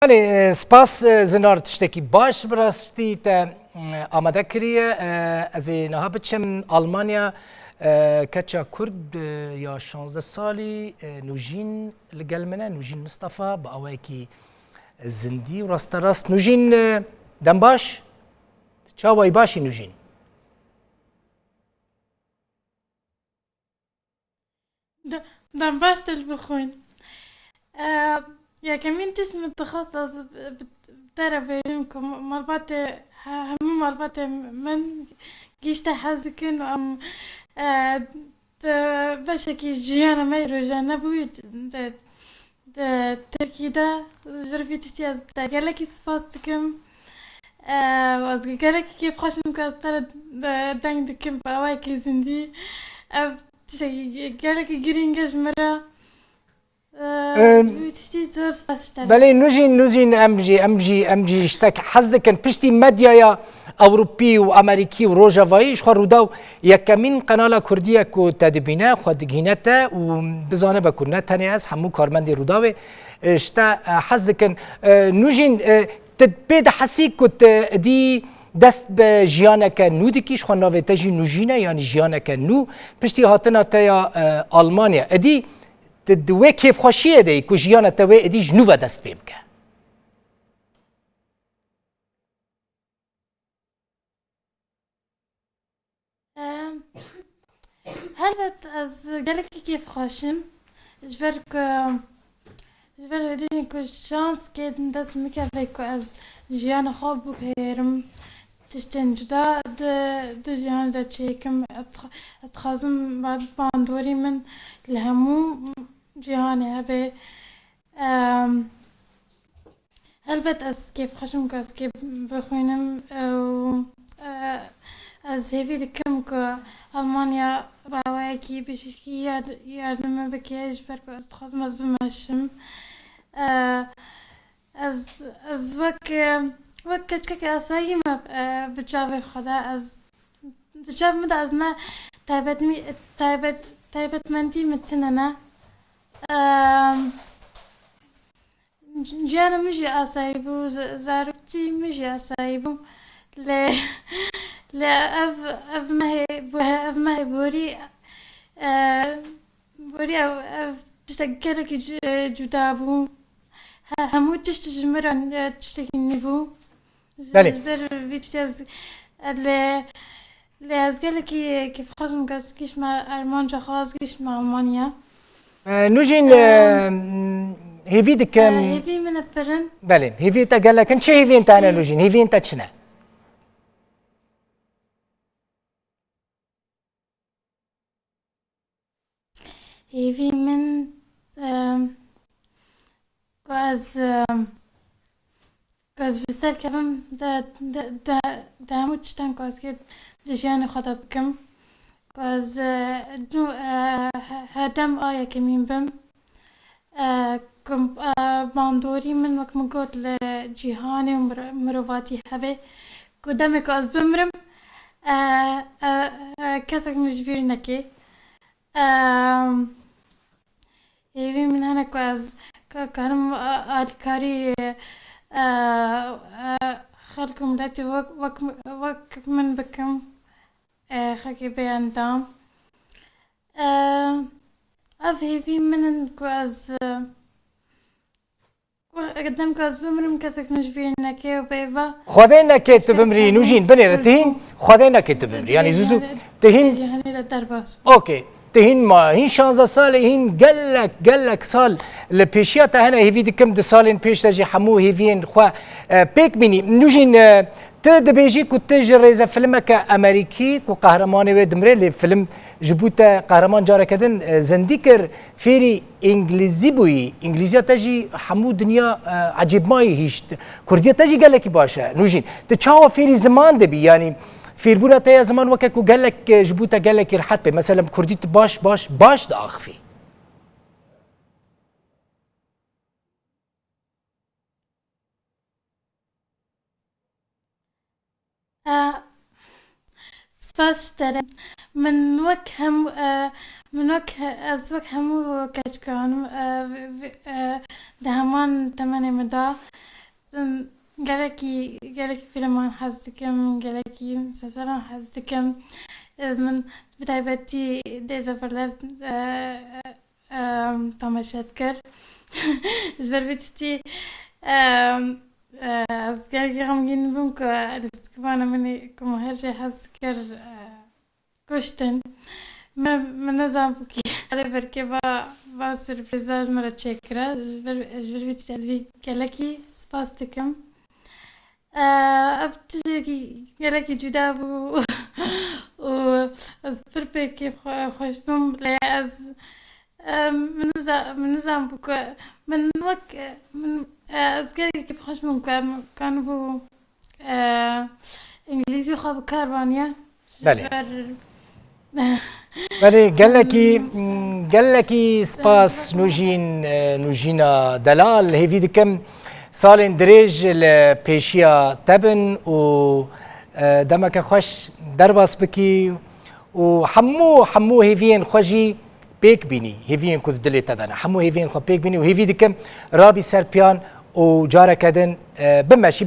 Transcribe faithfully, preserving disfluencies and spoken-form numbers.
Belê, e, spas, e, Zinar, tiştekî baş bi rastî te, e, amade kiriye. E, ez ê niha biçim Almanya, e, keça Kurd, e, ya şazdeh salî, e, Nûjîn li gel min e, Nûjîn Mistefa, bi awayekî zindî û rasterast. Nûjîn, e, dem baş? Çawayî, başî Nûjîn? De-, dem baş te li bixwîn. E, yekemîn tişt min dixwest ez bi, bi te re bêjim ku malbatê, he-, hemû malbatê min gişte hez dikin û em, e, di beşekî jiyana me yê rojane bûyî di, di, di Tirkî de. Ji ber vî tiştî ez te gelekî spas dikim. E, ez gelekî kêfxweş im ku ez te re, e, deng dikim bi awayekî zindî. Ev tiştekî ge-, gelekî girîng e ji min re. E, Em, ji vî tiştî zor spas ji te re. Belê, Nûjîn, Nûjîn, em jî, em jî, em jî ji te hez dikin. Piştî medyaya Ewropî û Amerîkî û Rojavayî, ji xwe Rûdaw yekemîn qenala Kurdî ye ku te dibîne, xwe digihîne te û bizanibe ku ne tenê ez, hemû karmendê Rûdawê, e, ji te, e, hez dikin. E, Nûjîn, e, tu pê dihesî ku tu êdî dest bi jiyaneke nû dikî, ji xwe navê te jî Nûjîn e, yanî jiyaneke nû, piştî hatina te ya, e, Almanya. Êdî tu di wê kêfxweşiyê de yî ku jiyana te wê êdî ji nû ve dest pê bike? Em, helbet ez gelekî kêfxweş im. Ji ber ku, ji ber hêdî ku şanskê dest min keve ku ez jiyana xwe biguherim. Tiştên cuda di, di jiyanê de çêkim. Ez dix-, ez dixwazim ba-, bandorî min li hemû cîhanê hebe. Em, Helbet ez kêfxweş im ku ez kê bixwînim û, e, ez hêvî dikim ku Almanya bi awayekî bijîşkî yard-, yardim min bike, ji ber ku ez dixwazim ez bimeşim. E, ez, ez wek, e, wek keçikekê asayî me, e, bi çavê xwe de ez, di çav min de ez ne taybetmî-, taybet-, taybetmendî min tune ne. E, Jiyana min jî asayî bû, z-, zaroktî min jî asayî bû. Lê, lê ev, ev mehê, bu-, ev mehê borî, e, borî ev, ev tiştek gelekî cu-, cuda bû. He, hemû tişt ji min re, e, tiştekî nî bû. Belê. Ji ber vî tiştê ez, lê, lê ez gelekî kêfxweş im ku ez gihîştime armanca xwe, ez gihîştime Almanya. E, Nûjîn, e, Em, hêvî dikim. E, hêvî min e pir in. Belê, hêvî te gelek in. Çi hêviyên te hene Nûjîn? Hêviyên te çi ne? Hêvî min, em, ku ez, em, ku ez bi ser kevim de, de, de, de hemû tiştan ku ez kê di jiyanê xwe de bikim. Ku ez, e, du, e, he-, herdem a yekemîn bim. E, ku, e, bandorî min wek min got li cîhanê û mir-, mirovatî hebe. Ku demê ku ez bimrim, e, e, e, kesek min ji bîr neke. Em, hêvî min hene ku ez ka-, karim a-, alîkarî, e, e, xelk û miletê wek, wek, wek min bikim. E, xelkê bê endam. E, ev hêvî min in ku ez, e, Wexta dem ku ez bimirim, kesek min ji bîr neke û bê va. Xwedê neke tu bimrî, Nûjîn, binêre, tu hîn, Xwedê neke tu bimrî. Yanî zû zû, tu hîn. Cîhanê de derbas. Okey. Tu hîn ma, hîn şanzdeh salê, hîn gelek, gelek sal li pêşiya te hene, hêvî dikim di salên pêş de jî hemû hêviyên xwe, e, pêk bînî. Nûjîn, e, tu dibêjî ku tu ji rêzefilmeke Amerîkî ku qehremanê wê dimrê, lê film ji bo te qehreman careke din, e, zindî kir, fêrî Îngilîzî bûyî, Îngilîziya te jî hemû dinya, e, ecêbmayî hîşt. Kurdiya te jî gelekî baş e, Nûjîn. Tu çawa fêrî ziman dibî? Yanî fêrbûna te ya ziman weke ku gelek, e, ji bo te gelekî rihet be. Mesela bi kurdî tu baş, baş, baş diaxivî. E, spas ji te re. Min wek hem, e, Min wek he-, ez wek hemû keçikan, e, vi-, vi-, e, di heman temenê min de, em, gelekî, gelekî fîlman hez dikim, gelekî miseselan hez dikim. E, min bi taybetî Days of Our Lives, e, e, em, temaşe dikir. Ji ber vê tiştî, em, e, ez gelekî xemgîn bûm ku lîstikbana min ê ku min her jê hez dikir, e, kuştin. Me, me nezanibû ku Alê Berkê va, va surprîza ji me re çêkira. Ji ber, ji ber vê tiştî ez vî gelekî spas dikim. Ev tiştekî gelekî cuda bû û ez pir pê kêf xwe-, xweş bûm. Lê ez, em, min niza-, min nizanibû ku min wek, min, ez gelekî kêfxweş bûm ku em kanibû, e, îngilîzî xwe bi kar baniye. Ji Belê. ber Belê, gelekî, gelekî spas Nûjîn, e, Nûjîna Delal. Hêvî dikim salên dirêj li pêşiya te bin û, e, demeke xweş derbas bikî û hemû, hemû hêviyên xwe jî pêk bînî, hêviyên ku di dilê te de ne. Hemû hêviyên xwe pêk bînî û hêvî dikim rabî ser piyan û careke din, e, bimeşî.